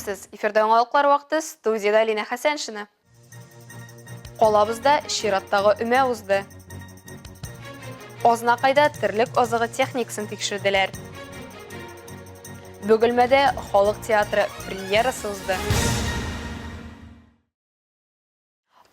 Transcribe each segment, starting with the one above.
Исәнмесез! Эфирда яңалыклар вакыты, студиядә Алинә Хәсәншина. Калабызда чираттагы өмә узды. Азнакайда терлек азыгы техникасын тикшерделәр. Бөгелмәдә халык театры премьерасы узды.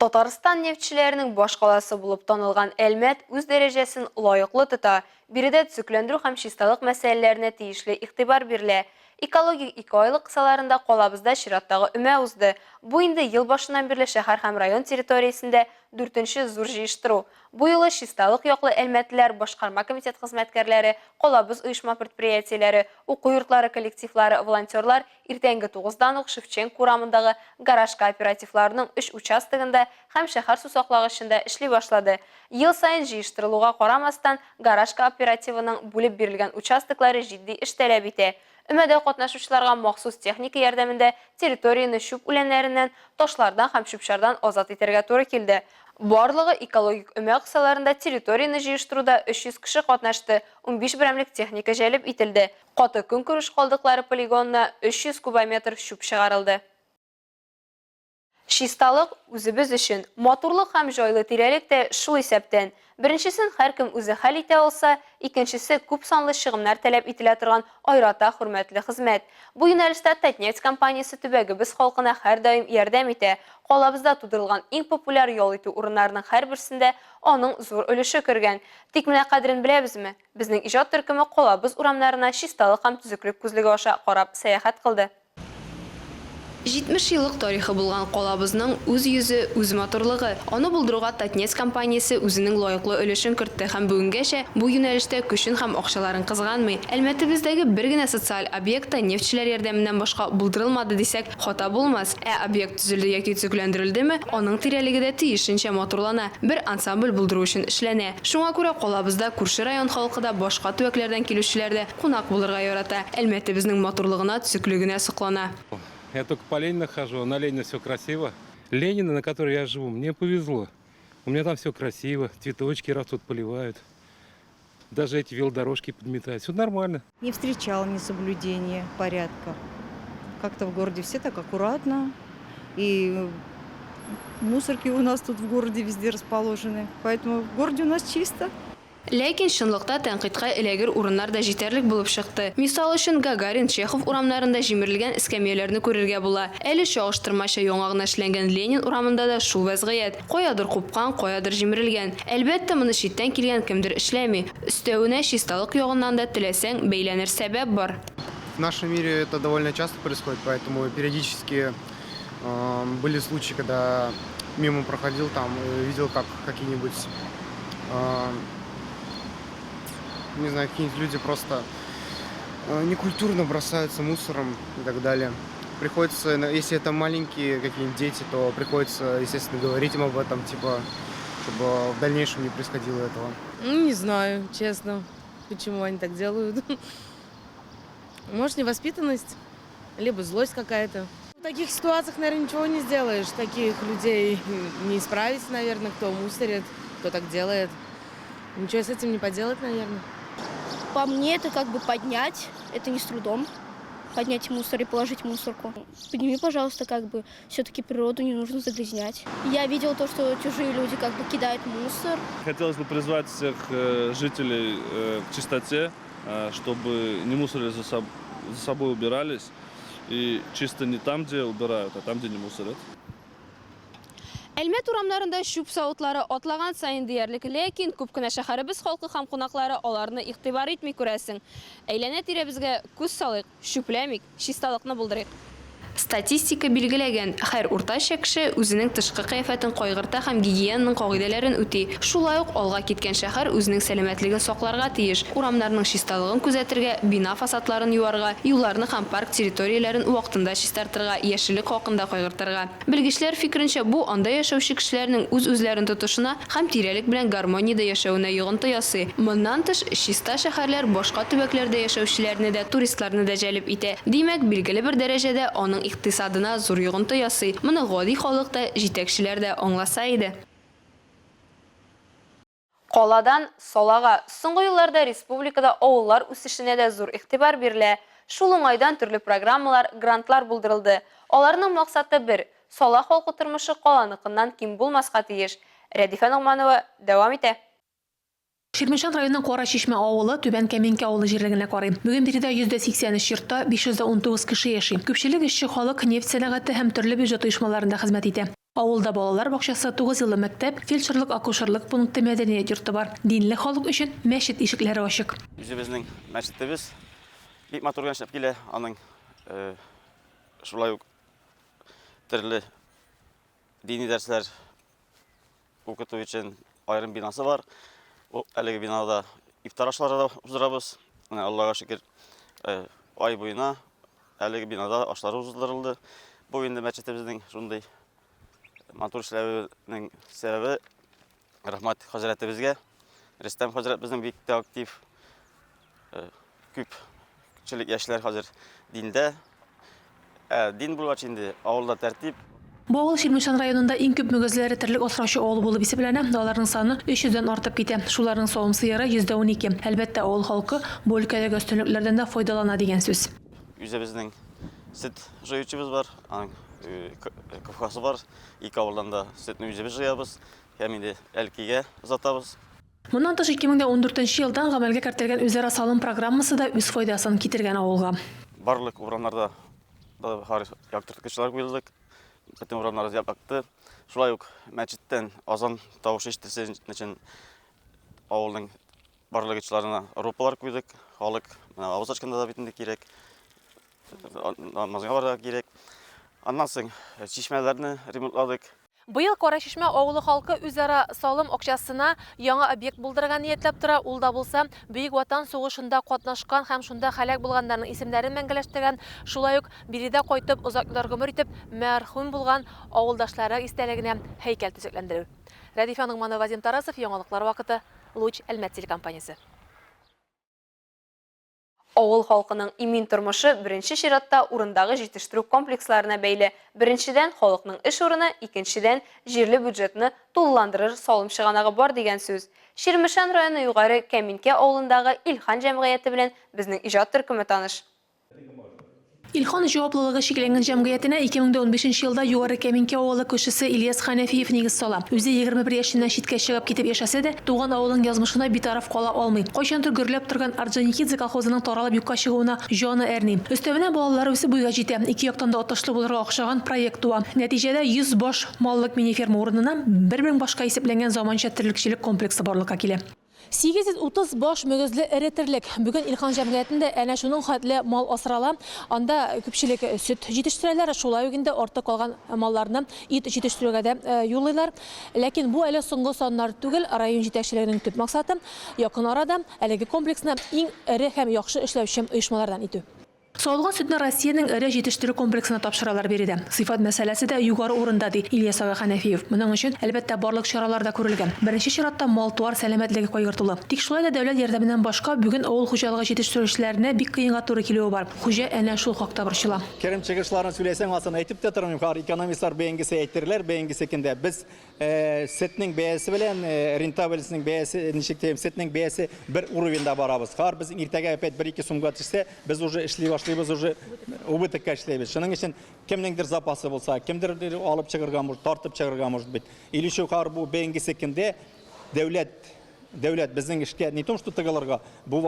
Татарстан нефтьчеләренең башкаласы булып танылган Әлмәт үз дәрәҗәсен лаеклы тота. Биредә төзекләндерү һәм чисталык мәсьәләләренә тиешле игътибар бирелә. Экологик икеайлык кысаларында калабызда чираттагы өмә узды. Бу инде ел башыннан бирле шәһәр һәм район территориясендә дүртенче зур җыештыру. Бу юлы чисталык яклы әлмәтлеләр, башкарма комитет хезмәткәрләре, калабыз оешма-предприятиеләре, уку йортлары коллективлары, волонтерлар Иртәнге тугыздан ук Шевченко урамындагы гараж кооперативларының өч участогында һәм шәһәр сусаклагычында эшли башлады. Ел саен җыештырылуга карамастан, гараж кооперативының бүлеп бирелгән участоклары җитди эш таләп итә. Өмәдә катнашучыларга махсус техника ярдәмендә территорияне чүп үләннәреннән, ташлардан һәм чүп-чардан азат итәргә туры килде. Барлыгы экологик өмә кысаларында территорияне җыештыруда 300 кеше катнашты, 15 берәмлек техника җәлеп ителде. Каты көнкүреш калдыклары полигонына 300 кубометр чүп чыгарылды. Чисталык, үзебез өчен. Матурлык һәм җайлы тирәлек тә шул исәптән. Беренчесен һәркем үзе хәл итә алса, икенчесе, күп санлы чыгымнар таләп ителә торган аерата хөрмәтле хезмәт. Бу юнәлештә Татнефть компаниясе төбәгебез халкына һәрдаим ярдәм итә. Калабызда тудырылган иң популяр ял итү урыннарының һәрберсендә аның зур өлеше кергән. Тик менә кадерен беләбезме? Безнең иҗат төркеме калабыз урамнарына чисталык һәм төзеклек күзлеге аша карап сәяхәт кылды. 70 еллык тарихы булган калабызның үз йөзе, үз матурлыгы. Аны булдыруга Татнефть компаниясе үзенең лаеклы өлешен кертте һәм бүгенгәчә бу юнәлештә көчен һәм акчаларын кызганмый. Әлмәтебездәге бер генә социаль объект та нефтьчеләр ярдәменнән башка булдырылмады дисәк, хата булмас. Ә объект төзелде яки төзекләндерелдеме, аның тирәлеге дә тиешенчә матурлана, бер ансамбль булдыру өчен эшләнә. Шуңа күрә калабызда күрше район халкы да, башка төбәкләрдән килүчеләр дә кунак булырга ярата, Әлмәтебезнең матурлыгына, төзеклегенә соклана. Я только по Ленина хожу, на Ленина все красиво. Ленина, на которой я живу, мне повезло. У меня там все красиво, цветочки растут, поливают. Даже эти велодорожки подметают. Все нормально. Не встречал несоблюдения порядка. Как-то в городе все так аккуратно. И мусорки у нас тут в городе везде расположены. Поэтому в городе у нас чисто. Ләкин чынлыкта тәнкыйтькә эләгер урыннар да җитәрлек булып чыкты. Мисал өчен, Гагарин, Чехов урамнарында җимерелгән эскәмияләрне күрергә була. Әле чагыштырмача яңа гына эшләнгән Ленин урамында да шул вәзгыять. Каядыр купкан, каядыр җимерелгән. Әлбәттә, моны читтән килгән кемдер эшләми. Өстәвенә, чисталык ягыннан да, теләсәң, бәйләнер сәбәп бар. В нашем мире это довольно часто происходит, поэтому периодически были случаи, когда мимо проходил там, видел, как какие-нибудь, не знаю, какие-нибудь люди просто некультурно бросаются мусором и так далее. Приходится, если это маленькие какие-нибудь дети, то приходится, естественно, говорить им об этом, типа, чтобы в дальнейшем не происходило этого. Ну, не знаю, честно, почему они так делают. Может, невоспитанность, либо злость какая-то. В таких ситуациях, наверное, ничего не сделаешь. Таких людей не исправить, наверное, кто мусорит, кто так делает. Ничего с этим не поделать, наверное. По мне, это как бы поднять, это не с трудом поднять мусор и положить в мусорку. Подними, пожалуйста, как бы, все-таки природу не нужно загрязнять. Я видела то, что чужие люди как бы кидают мусор. Хотелось бы призвать всех э, жителей э, к чистоте, э, чтобы не мусорили за, соб за собой убирались. И чисто не там, где убирают, а там, где не мусорят. Әлмәт урамнарында чүп савытлары атлаган саен диярлек, ләкин күп кенә шәһәребез халкы һәм кунаклары аларны игътибар итми, күрәсең. Әйләнә-тирәбезгә күз салыйк, чүпләмик, чисталыкны булдырыйк. Статистика билгеләгән, һәр уртача кеше үзенең тышкы кыяфәтен кайгырта һәм гигиенаның кагыйдәләрен үти. Шулай ук алга киткән шәһәр үзенең сәламәтлеген сакларга тиеш, урамнарның чисталыгын күзәтергә, бина фасадларын юарга, юлларны һәм парк территорияләрен вакытында чистартырга, яшеллек хакында кайгыртырга. Белгечләр фикеренчә, бу анда яшәүче кешеләрнең үз-үзләрен тотышына һәм тирәлек белән гармониядә яшәвенә йогынты ясый. Моннан тыш, чиста шәһәрләр башка төбәкләрдә яшәүчеләрне дә, туристларны да җәлеп итә. Димәк, билгеле бер дәрәҗәдә аның икътисадына зур йогынты ясый. Моны гади халык та, җитәкчеләр дә аңласа иде. Каладан, салага. Соңгы елларда республикада авыллар үсешенә дә зур игътибар бирелә. Шул уңайдан төрле программалар, грантлар булдырылды. Аларның максаты бер, сала халкы тормышы каланыкыннан ким булмаска тиеш. Рәдифә Ногманова дәвам итә. Чирмешән районының Кара Чишмә авылы Түбән Кәминкә авылы җирлегенә карый. Бүген биредә 183 йортта 519 кеше яши. Күпчелек эшче халык нефть сәнәгате һәм төрле бюджет оешмаларында хезмәт итә. Авылда балалар бакчасы, тугызеллы мәктәп, фельдшерлык-акушерлык пункты, мәдәният йорты бар. Динле халык өчен мәчет ишекләре ачык. Үзебезнең мәчетебез бик матур гына эшләп килә. Аның шулай ук төрле дини дәресләр укыту өчен аерым бинасы бар. Ул әлеге бинада ифтар ашлары да уздырабыз. Менә Аллага шөкер, э, ай буена әлеге бинада ашлар уздырылды. Бу инде мәчетебезнең шундый матур эшләвенең сәбәбе рәхмәт хәзрәтебезгә. Рөстәм хәзрәт безнең бик тә актив. Э, күпчелек яшьләр хәзер диндә. Ә дин булгач инде авылда тәртип. Бу авыл Чирмешән районында иң күп мөгезле эре терлек асраучы авыл булып исәпләнә. Аларның саны 300 дән артып китә. Шуларның савым сыеры, 12%. Әлбәттә, авыл халкы бу өлкәдәге өстенлекләрдән дә файдалана дигән сүз. Үзебезнең сөт җыючыбыз бар, аның э, КФХсы бар. Ике авылдан да сөтне үзебез җыябыз һәм инде Әлкигә озатабыз. Моннан тыш, 2014 нче елдан гамәлгә кертелгән үзара салым программасы да үз файдасын китергән авылга. Барлык урамнарда да яктырткычлар куелдык. Бөтен урамнар якты. Шулай ук мәчеттән азан тавышы ишетелсен өчен авылның барлык очларына рупалар куйдык. Халык менә авыз ачканда да бит инде кирәк. Намазга барырга кирәк. Аннан соң чишмәләрне ремонтладык. Быел Кара Чишмә авылы халкы үзара салым акчасына яңа объект булдырырга ниятләп тора. Ул да булса, Бөек Ватан сугышында катнашкан һәм шунда һәлак булганнарның исемнәрен мәңгеләштергән, шулай ук биредә кайтып озак еллар гомер итеп мәрхүм булган авылдашлары истәлегенә һәйкәл төзекләндерү. Рәдифә Ногманова, Вадим Тарасов, Яңалыклар вакыты, Луч, Әлмәт телекомпаниясе. Авыл халкының имин тормышы беренче чиратта урындагы җитештерү комплексларына бәйле. Беренчедән, халыкның эш урыны, икенчедән, җирле бюджетны тулыландырыр салым чыганагы бар дигән сүз. Чирмешән районы Югары Кәминкә авылындагы Илхан җәмгыяте белән безнең иҗат төркеме таныш. Илхан җаваплылыгы чикләнгән җәмгыятенә 2015 нче елда Югары Кәминкә авылы кешесе Ильяс Хәнәфиев нигез сала. Үзе 21 яшеннән читкә чыгып китеп яшәсә дә, туган авылының язмышына битараф кала алмый. Кайчандыр гөрләп торган Орджоникидзе колхозының таралып юкка чыгуына җаны әрни. Өстәвенә, балалары үсеп буйга җитә. Ике яктан да отышлы булырга охшаган проект туа. Нәтиҗәдә, 100 баш маллык мини-ферма урынына 1000 башка исәпләнгән заманча терлекчелек комплексы барлыкка килә. 830 баш мөгезле эре терлек. Бүген Илхан җәмгыятендә әнә шуның хәтле мал асрала. Анда күпчелек сөт җитештерәләр, шулай ук инде артык калган малларны ит җитештерүгә дә юллыйлар. Ләкин бу әле соңгы саннар түгел, район җитәкчелегенең төп максаты, якын арада әлеге комплексны иң эре һәм яхшы эшләүче оешмалардан итү. Савылган сөтне Россиянең эре җитештерү комплексына тапшыралар биредә. Сыйфат мәсьәләсе дә югары урында, ди Ильяс ага Хәнәфиев. Моның өчен, әлбәттә, барлык чаралар да күрелгән. Беренче чиратта мал-туар сәламәтлеге кайгыртыла. Тик шулай да дәүләт ярдәменнән башка бүген авыл хуҗалыгы җитештерүчеләренә бик кыенга туры килүе бар. Хуҗа әнә шул хакта борчыла. Керем чыгышларын сөйләсәң, асын әйтеп тә тормыйм, хәзер экономистлар бәенгесе әйтерләр, бәенгесе көндә без Сөтнең бәясе белән рентабельсенең бәясе, ничек дим, сөтнең бәясе бер уровеньда барабыз. Хәзер без иртәгә опять 1-2 сумга төшсә, без уже эшли башлыйбыз, уже убытокка эшләйбез. Шуның өчен кемнеңдер запасы булса, кемдер алып чыгырга может, тартып чыгырга может быть. Или еще хәзер бу бәенгесе көндә дәүләт дәүләт безнең эшкә не том что тыгылырга, бу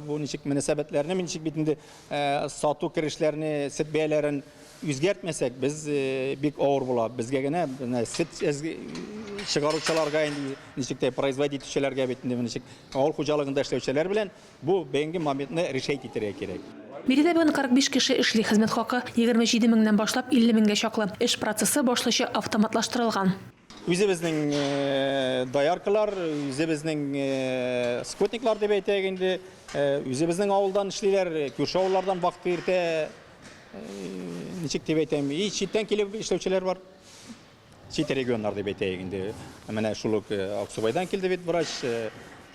бу ничек мөнәсәбәтләрне ничек бит инде сату керешләрне, сөт бәяләрен үзгәртмәсәк, без бик авыр була. Безгә генә менә сөт чыгаручыларга инде ничек тә производить итүчеләргә бит инде ничек авыл хуҗалыгында эшләүчеләр белән бу бүгенге моментны решать итәргә кирәк. Биредә бүген 45 кеше эшли, хезмәт хакы 27 меңнән башлап 50 меңгә чаклы. Эш процессы башлыча автоматлаштырылган. Үзебезнең дояркалар, үзебезнең скотниклар дип әйтәйек инде, үзебезнең авылдан эшлиләр, күрше авыллардан вакыты иртә, ничек дип әйтәм, и читтән килеп эшләүчеләр бар. Чит регионнар дип әйтәйек инде. Менә шул ук Аксубайдан килде бит врач,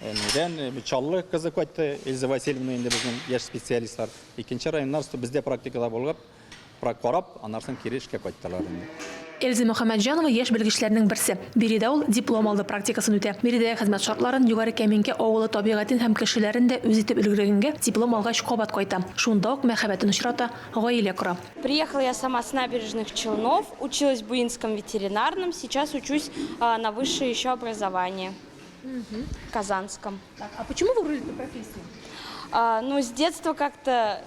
нидән, Чаллы кызы кайтты, Эльза Васильевна инде безнең яшь специалистлар. Икенче районнар бездә практикада булып, Карап, аннан соң кире эшкә кайттылар инде. Эльза Мөхәммәтҗанова яшь белгечләрнең берсе. Биредә ул диплом алды практикасын үтә. Биредәге хезмәт шартларын, Югары Кәминкә авылы табигатен һәм кешеләрен дә үз итеп өлгергәнгә, диплом алгач кабат кайта. Шунда ук мәхәббәтен очрата, гаилә кора. Приехала я сама с Набережных Челнов, училась в Буинском ветеринарном, сейчас учусь на высшее еще образование в Казанском. А почему вы выбрали эту профессию? А, ну, с детства как-то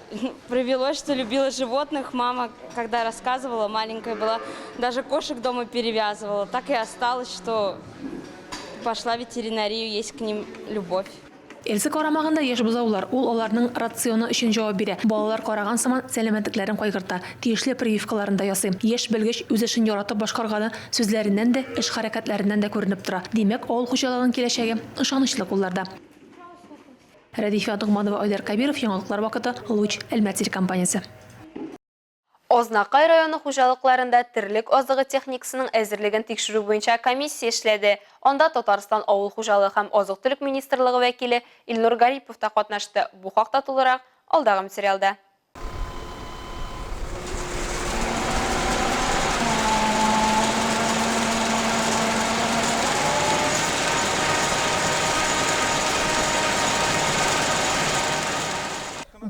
провелось, что любила животных. Мама, когда рассказывала, маленькая была, даже кошек дома перевязывала. Так и осталось, что пошла в ветеринарию, есть к ним любовь. Эльза карамагында яшь бозаулар, ул аларның рационы өчен җавап бирә. Балалар караган сыман сәламәтлекләрен кайгырта, тиешле прививкаларын да ясый. Яшь белгеч үз эшен яратып башкарганы сүзләреннән дә, эш-хәрәкәтләреннән дә күренеп тора. Димәк, авыл хуҗалыгының киләчәге ышанычлы кулларда. Рәдифә Ногманова, Айдар Кәбиров, Яңалыклар вакыты, Луч, Әлмәт телекомпаниясе. Азнакай районы хуҗалыкларында терлек азыгы техникасының әзерлеген тикшерү буенча комиссия эшләде. Анда Татарстан Авыл хуҗалыгы һәм азык-төлек министрлыгы вәкиле Илнур Гарипов та катнашты. Бу хакта тулырак алдагы материалда.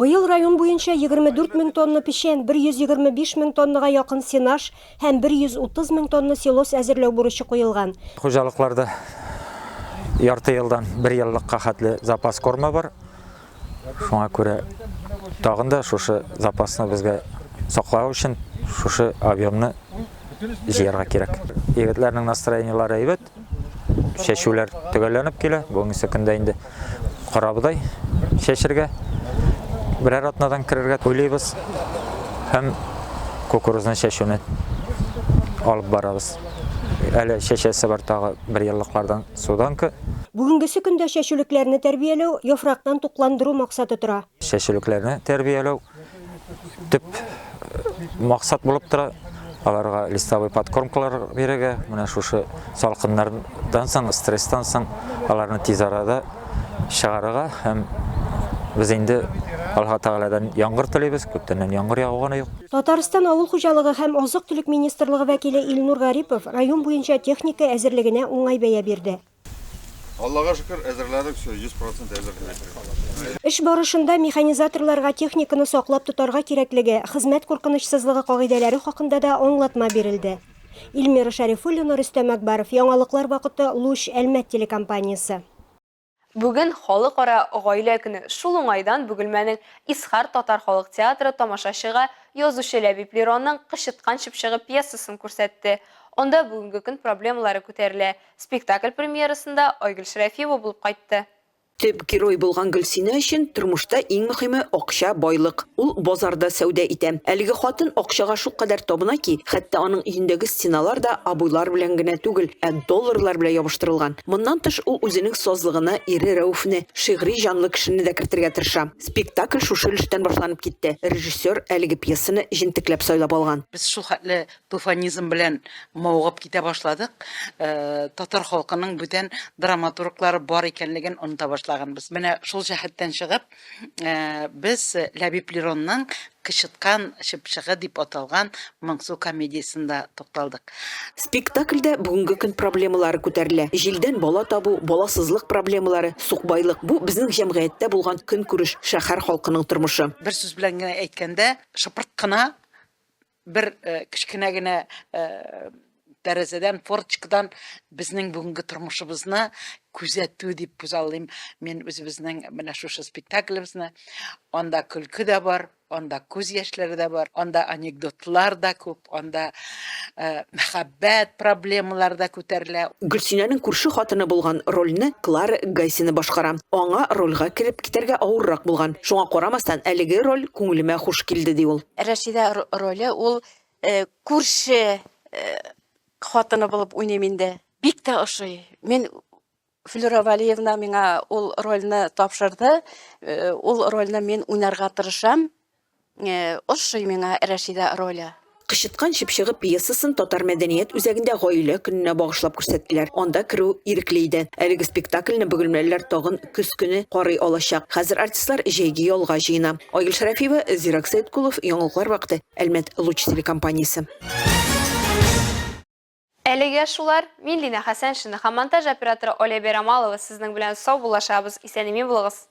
Быел район буенча 24 мең тонна печән, 125 мең тоннага якын сенаж һәм 130 мең тонна силос әзерләү бурычы куелган. Хуҗалыкларда ярты елдан бер еллыкка хәтле запас корма бар. Шуңа күрә тагын да шушы запасны безгә саклау өчен шушы объемны җыярга кирәк. Егетләрнең настроениеләре әйбәт. Чәчүләр төгәлләнеп килә. Бүгенге көндә инде карабодай чәчергә берәр атнадан керергә уйлыйбыз. Һәм кукурузны чәчүне алып барабыз. Әле чәчәсе бар тагы бер еллыклардан суданка. Бүгенгесе көндә чәчүлекләрне тәрбияләү, яфрактан тукландыру максаты тора. Чәчүлекләрне тәрбияләү төп максат булып тора. Аларга листовой подкормкалар бирергә, менә шушы салкыннардан соң, стресстан соң аларны тиз арада чыгарырга һәм без инде Аллаһ Тәгаләдән яңгыр телибез, күптәннән яңгыр яуганы юк. Татарстан Авыл хуҗалыгы һәм азык-төлек министрлыгы вәкиле Илнур Гарипов район буенча техника әзерлегенә уңай бәя бирде. Аллага шөкер, әзерләдек, все, 100% әзер. Эш барышында механизаторларга техниканы саклап тотарга кирәклеге, хезмәт куркынычсызлыгы кагыйдәләре хакында да аңлатма бирелде. Эльмира Шәрифуллина, Рөстәм Әкбаров, Яңалыклар вакыты, Луч, Әлмәт телекомпаниясе. Бүген Халыкара гаилә көне. Шул уңайдан Бөгелмәнең Исхар татар халык театры тамашачыга язучы Ләбиб Леронның Кычыткан чыпчыгы пьесасын күрсәтте. Анда бүгенге көн проблемалары күтәрелә. Спектакль премьерасында Айгөл Шәрәфиева булып кайтты. Төп герой булган Гөлсинә өчен тормышта иң мөһиме акча, байлык. Ул базарда сәүдә итә. Әлеге хатын акчага шулкадәр табына ки, хәтта аның өендәге стеналар да обойлар белән генә түгел, ә долларлар белән ябыштырылган. Моннан тыш, ул үзенең сазлыгына ире Рәүфне, шигъри җанлы кешене дә кертергә тырыша. Спектакль шушы өлештән башланып китте. Режиссер әлеге пьесаны җентекләп сайлап алган. Без шулхәтле Туфанизм белән мавыгып китә башладык. Татар халкының бүтән драматурглары бар икәнлеген оныта башлаганбыз. Менә шул җәһәттән чыгып, без Ләбиб Леронның Кычыткан чыпчыгы дип аталган моңсу комедиясендә тукталдык. Спектакльдә бүгенге көн проблемалары күтәрелә. Җилдән бала табу, баласызлык проблемалары, сукбайлык, бу безнең җәмгыятьтә булган көнкүреш, шәһәр халкының тормышы. Бер сүз белән генә әйткәндә, шыпырт кына бер кечкенә генә тәрәзәдән, форточкадан безнең бүгенге тормышыбызны күзәтү дип күзаллыйм мин үзебезнең менә шушы спектаклебезне. Анда көлке дә бар, анда күз яшьләре дә бар, анда анекдотлар да күп, анда мәхәббәт проблемалары да күтәрелә. Гөлсинәнең күрше хатыны булган рольне Клара Гайсина башкара. Аңа рольгә кереп китәргә авыррак булган. Шуңа карамастан, әлеге роль күңелемә хуш килде, ди ул. Рәшидә роле ул күрше хатыны булып уйныйм инде. Бик тә ошый. Мин Флюра Валиевна миңа ул рольне тапшырды. Ул рольне мин уйнарга тырышам. Ошый миңа Рәшидә роле. Кычыткан чыпчыгы пьесасын Татар мәдәният үзәгендә Гаилә көненә багышлап күрсәттеләр. Анда керү ирекле иде. Әлеге спектакльне бөгелмәлеләр тагын көз көне карый алачак. Хәзер артистлар җәйге ялга җыена. Айгөл Шәрәфиева, Зирак Сәеткулов, Яңалыклар вакыты, Әлмәт Луч телекомпаниясе. Әлегә шулар. Мин Линә Хәсәншина һәм монтаж операторы Оля Бәйрамалова сезнең белән саубуллашабыз. Исән-имин булыгыз.